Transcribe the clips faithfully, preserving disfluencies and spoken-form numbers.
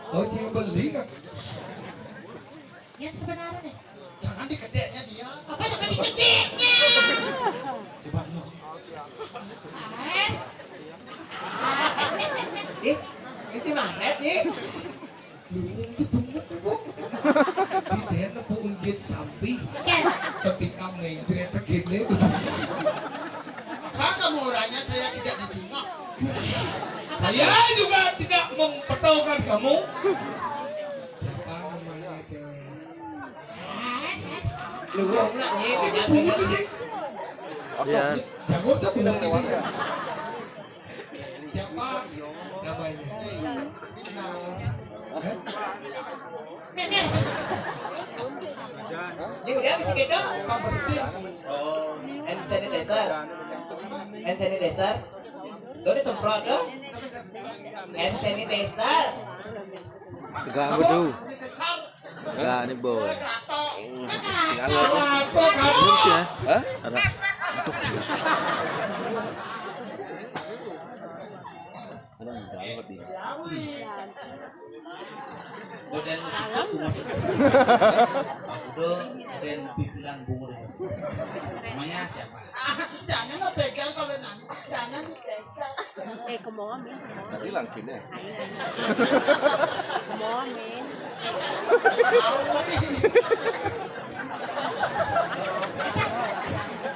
Oh, dia beli kan? Yang sebenarnya. Jangan dikedeknya dia. Apa jangan dikedeknya? Coba lu. Mas. Eh, ini si Maret nih. Lu itu bungut, Bu. Di dia nepu unjit sampi. Oke. Ketika menjret tegene. Apa kamu orangnya saya tidak didingok? Saya juga tidak mempetaukan kamu. Siapa namanya, Cewek? Lu wong nak nih, beda, beda, beda. Iya. Jago tuh bener ini. Siapa namanya? Hah? Ini udah bisa gitu? Pembersih. Oh, hand sanitizer. Hand sanitizer. Tuh disemprot tuh. Hand sanitizer. Ganggu tuh. Enggak, ini boy. Tinggal lo. Apa kamu? Terus ya? Hah? Ada. Ada yang gawat nih. Godain musik tuh bungut. Aku tuh godain pimpinan bungut itu. Namanya siapa? Jangan lo begal kalau nangis. Jangan dipegang. Eh, come on, man. Come on. Tadi langkin ya? Ayo. Come on, man.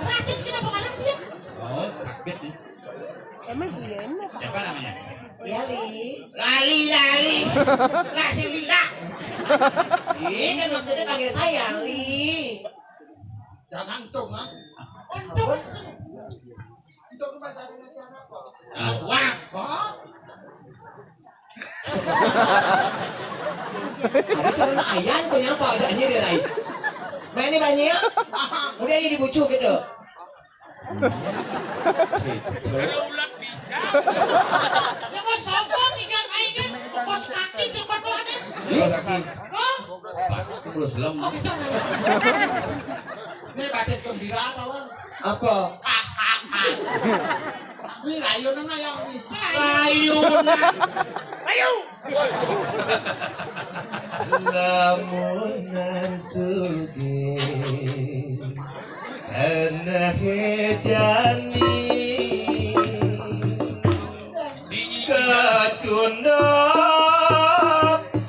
Rasis kenapa ngarep dia? Oh, sakit nih. Emang iya, ini apa? Siapa namanya? Lali. Lali, Lali. Lasi Lila. Ini kan maksudnya panggil saya, Li. Jangan tuh, Mang. Aduh. Itu bahasa Indonesia apa? Ah, wah. Hah? Ada cara nak ayam tu yang apa ajaknya dia lain. Main ni banyak. Udah ni dibucu gitu. Ada ulat bijak. Ya, mau sombong, ikan air kan, kos kaki tempat tu ada. Iya, kaki. Hah? Terus lem. Oh, gitu. Ini batis gembira, kawan. Apa? Wih, rayu nang ayam, wih. Rayu nang. Rayu. Lamunan sugih ana jani kacunduk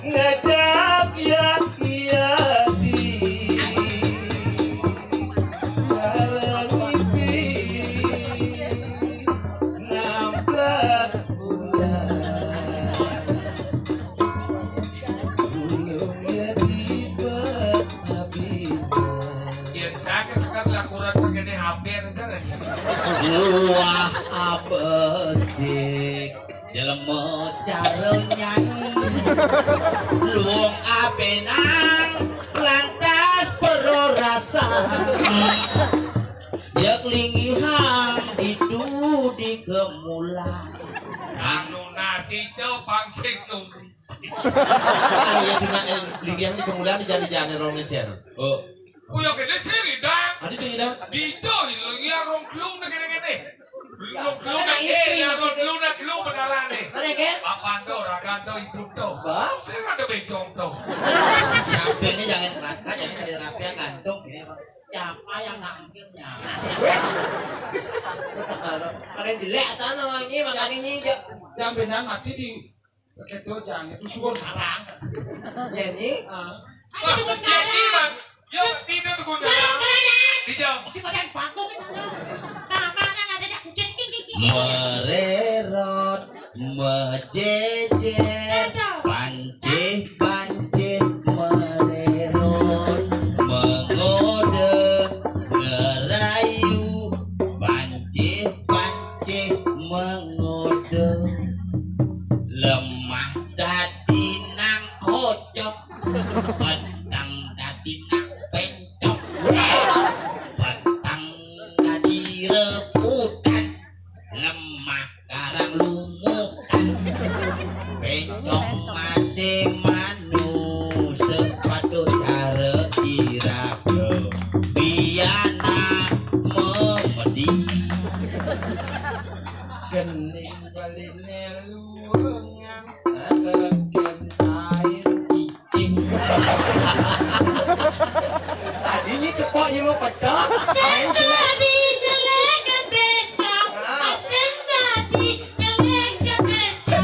ngajak ya iya di sarang ipi namplak bulan. Yen cake sekar lakuran kene H P negara. Wah, abesik. Jelema cara nyanyi. Luwung apenan lantas perorasa. Ya kelingihan itu di kemulan. Anu nasi copang sing nuli. Iya, dina, eh, linggih di kemulan di jani-jani rong ngejer. Oh. Kuya kene sing idang. Adi sing idang? Dijo, iya, rong klung nek kene-kene. Rong klung nek kene, rong klung nek klung benarane. Mana, Ken? Bapak ndo, raga ndo, ibu ndo. Bah? Sing ada becong ndo. Sampai ini jangan, jangan ada rapi yang gantung, ini, Pak. Siapa yang nangkepnya? Keren jelek sana, ini makanya ini, Jok. Yang benar mati di Begitu jangan itu suwun sarang. Ya, ini. Ah. Wah, jadi, Bang. Yo, tidak tukun sarang. Tidak. Di badan bagus itu. Nah, mana ada kucing? Mererot, mejejer, pancih-pancih, Semanu sepatu cara iraga biana memedi. Gening baline luengan regen kain cicing. Tadinya cepok nyuruh pedok. Sing tadi jelek kan bengkok. Sing tadi jelek kan bengkok.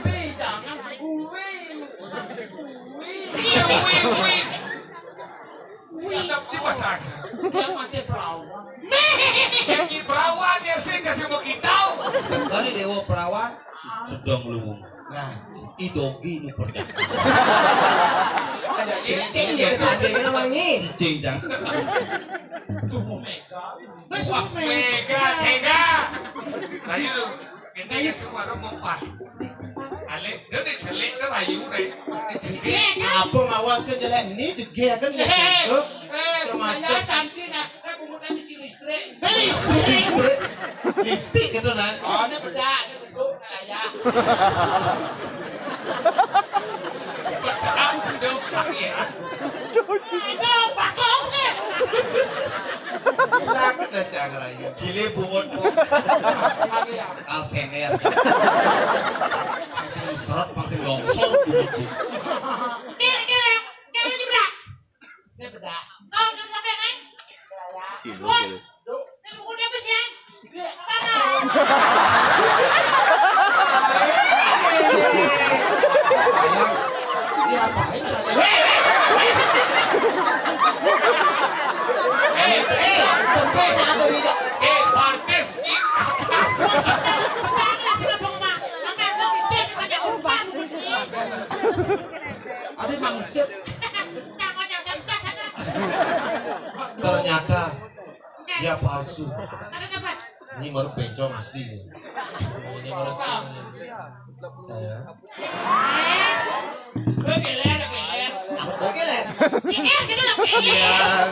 Wih, jangan, wih. Wih. Iya, wih, wih. Wih. Sedap di pasar. Dia masih perawan. Ini perawan ya sih, kasih mau kita. Sekali dewa perawan, sedang luwung. Nah, idogi nu perda. Ada cicing ya, sambil namanya. Cicing, jangan. Sungguh mega. Wah, mega, tega. Nah, itu. Ini itu baru mau pan. Alek, dia udah jelek, dia rayu, Rek. Apa mawon sing jelek ini juga kan ya, eh, eh, Cok? Semacam saya cantik, nah. Eh, bungut ini si listrik. Listrik. Lipstick gitu, nah. Oh, ini bedak, ini sesuk, nah, ya. Bedak, sesuk, ya. Aduh, Pak Kong, eh. Hilang dah cangkraya. Gile bungut, Pak. Alsener. Pang sing srot, pang sing longsor, gitu. Kira, kira, kira juga. Ini bedak. Oh, udah sampai, kan? Iya, iya. Buat. Duh. Ini bukunya apa sih, ya? Apa, Bang? Sayang, diapain tadi? Hei, hei, hei. Eh, eh, tempe satu juga. Eh, pantes. Ada mangsit. Ternyata dia palsu. Ini baru bencong asli. Ini baru asli. Saya. Oke, Len. Oke, Len. Iya.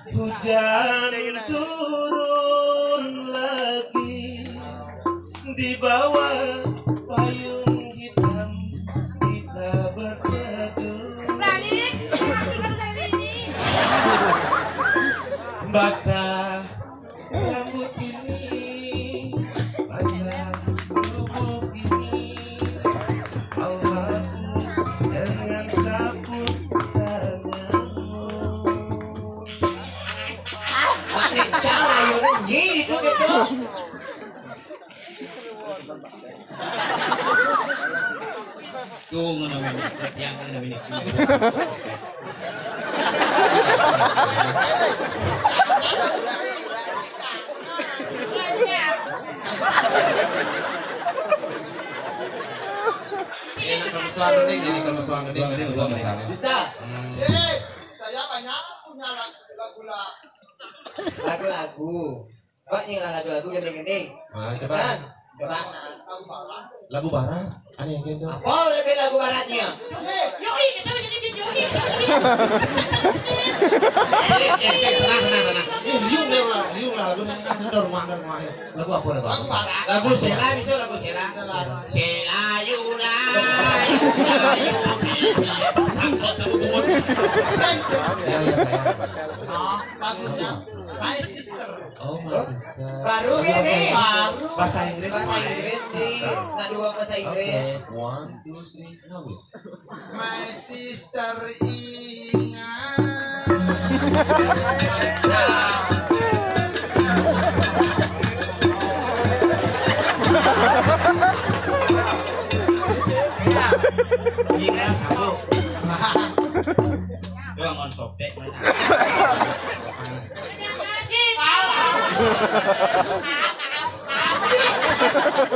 Hujan turun lagi, di bawah payung hitam kita berteduh. Basah rambut ini, basah tubuh ini, kau hapus dengan sapu tanganmu. Nek cara yo nyi itu gitu. Tuh, ngono, ngono. Yang ngono, ini. Ini anak kemesuhan gede, jadi kemesuhan gede, jadi kemesuhan gede. Bisa. Hmm. Eh, saya banyak punya lagu-lagu. Lagu-lagu. Pak, nying lagu-lagu gending-gending. Ah, coba. Kan? Coba. Lagu barat. Ada yang gitu. Apa lebih lagu baratnya? Yoi, kita bisa jadi yoi. Sip, sip, sip, tenang, tenang, tenang. Eh, liung lah, liung lah, lagu, tenang, tenang, tenang, rumah, rumah. Lagu apa, lagu apa? Lagu Sela, bisa lagu Sela. Sela, yula, yula, yula. Samsat kamu bungut. Ya, ya, sayang. Oh, lagunya My Sister. Oh, My Sister. Baru ini. Baru. Bahasa Inggris. Bahasa Inggris sih. Sister. Nah, dua bahasa Inggris. Oke, one, two, three, now. My sister ingat. Ingat aku. Doang on sobek.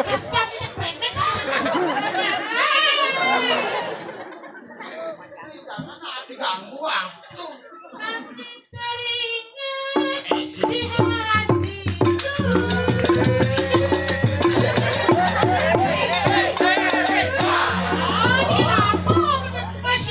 Dasar ini preman. Jangan diganggu waktu. Masih teringat di hatiku. Oh, ini apa? Masih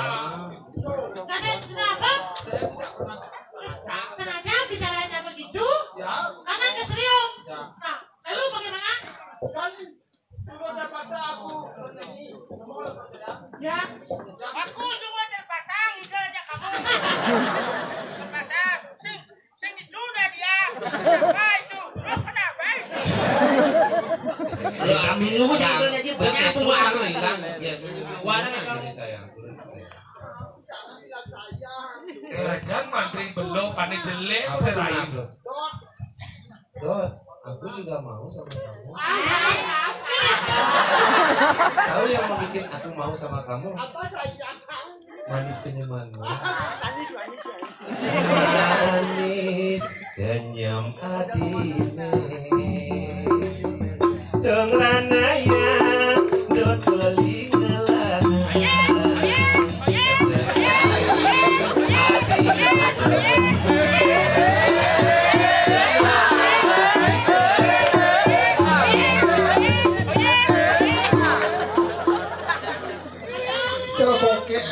Karena kenapa? Saya tidak pernah sengaja. Sengaja bicaranya begitu. Ya. Karena keserius. Ya. Nah, lalu bagaimana? Kan sudah terpaksa aku. Ya. Aku semua terpasang, itu aja kamu. Terpasang. Sing, sing itu udah dia. Apa itu? Lu kenapa itu? Ya, kami lu jangan aja banyak. Aku hilang. Ya, warna kan saya. Kerajaan mantri belum, pane jelek. Apa udah sih, lain. Dot, aku juga mau sama kamu. Tahu yang mau bikin aku mau sama kamu? Apa sayang? Manis senyumanmu. Manis, manis, ya. Manis senyum adine. Dong ranaya, dot beli ngelah. Coba kokek.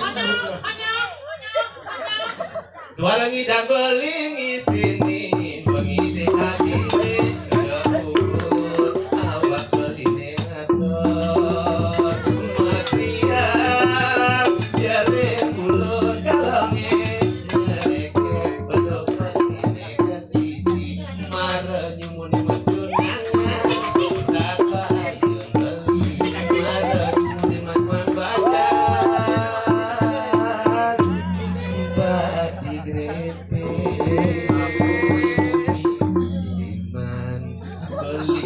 Dua lengi dan beling isini, wengi de adine, debut awak beline ngatur. Mas Rian, jere bulu kalonge, ngerekek bedok beline ke sisi, mare nyumune medun. Apa ayo beli, mare nyumune man-man bajar. Badi grepe. Liman beli.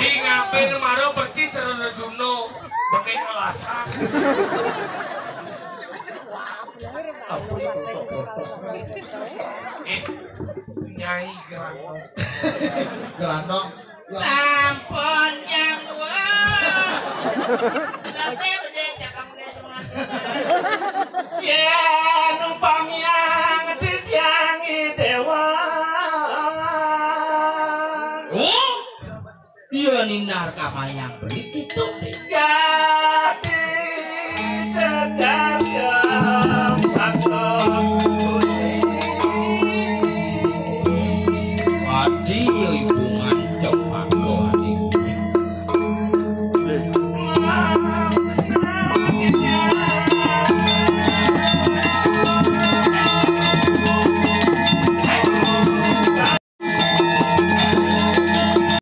Di ngape maro perci cerana Juno, bengeng ngelasak. Apa itu? Eh, Nyai Gerantong. Gerantong. Sampun, Jang, wah. Sampai udah cakap udah semua. Ya, numpang yang dijangi dewa. Oh, iya, ninar kamayang beli kitu deh. Jadi sedang